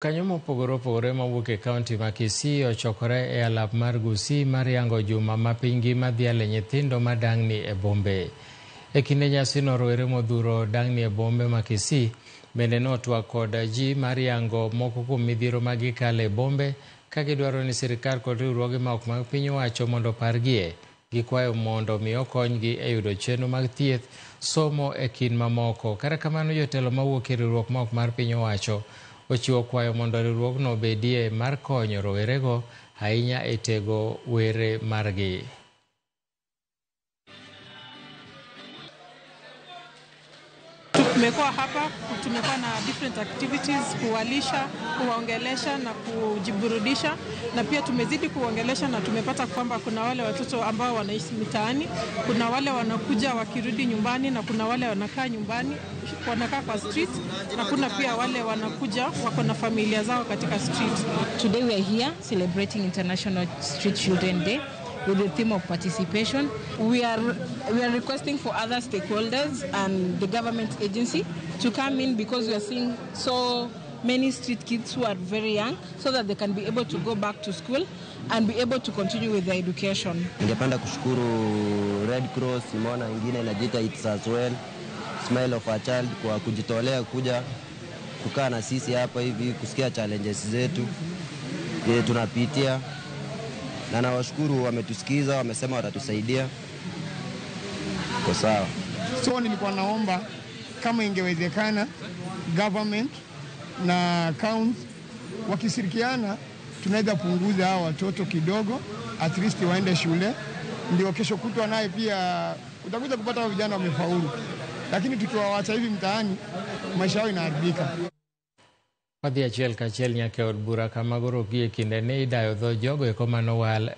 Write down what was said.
Kanyo mopogore opogore mawuok e kaunti ma Kisii ochokore e alap mar Gusii mar yango juma ma piny ngima dhiale nyithindo madang'ni e bombe. E kinde nyasino rowere modhuro dang'ni e bombe ma Kisii bende notwak kod ji mar yango moko kuom midhiero ma gikale e bombe ka gidwaro ni sirikal kod riwruoge ma ok mag piny owacho mondo opargie. Gikwayo mondo mi okonygi e yudo chenro mag thieth, somo e kind mamoko. Kata kamano jotelo mawuok e riwruok ma ok mar piny owacho ochiwo kwayo mondo riwruogno obedie mar konyo rowerego ahinya e tego were margi. Tumekuwa hapa, tumekuwa na different activities, kuwalisha, kuwaongelesha na kujiburudisha, na pia tumezidi kuwaongelesha na tumepata kwamba kuna wale watoto ambao wanaishi mitaani, kuna wale wanakuja wakirudi nyumbani, na kuna wale wanakaa nyumbani, wanakaa kwa street, na kuna pia wale wanakuja wako na familia zao katika street. Today we are here celebrating International Street Children Day with the theme of participation. We are requesting for other stakeholders and the government agency to come in because we are seeing so many street kids who are very young so that they can be able to go back to school and be able to continue with their education. Ningependa kushukuru Red Cross, nimeona wengine inajiita It's As Well, Smile of a Child kwa kujitolea kuja kukaa na sisi hapa hivi kusikia challenges zetu tunapitia, na nawashukuru wametusikiza, wamesema watatusaidia. Kwa sawa. So nilikuwa naomba kama ingewezekana government na county wakishirikiana, tunaweza punguza hawa watoto kidogo, at least waende shule, ndio kesho kutwa naye pia utakuja kupata vijana wamefaulu, lakini tukiwawacha hivi mtaani maisha yao inaharibika. Wadhi achiel kachiel nyaka e od bura kama koro gie kinde ni idayo dho jogo eko manowal.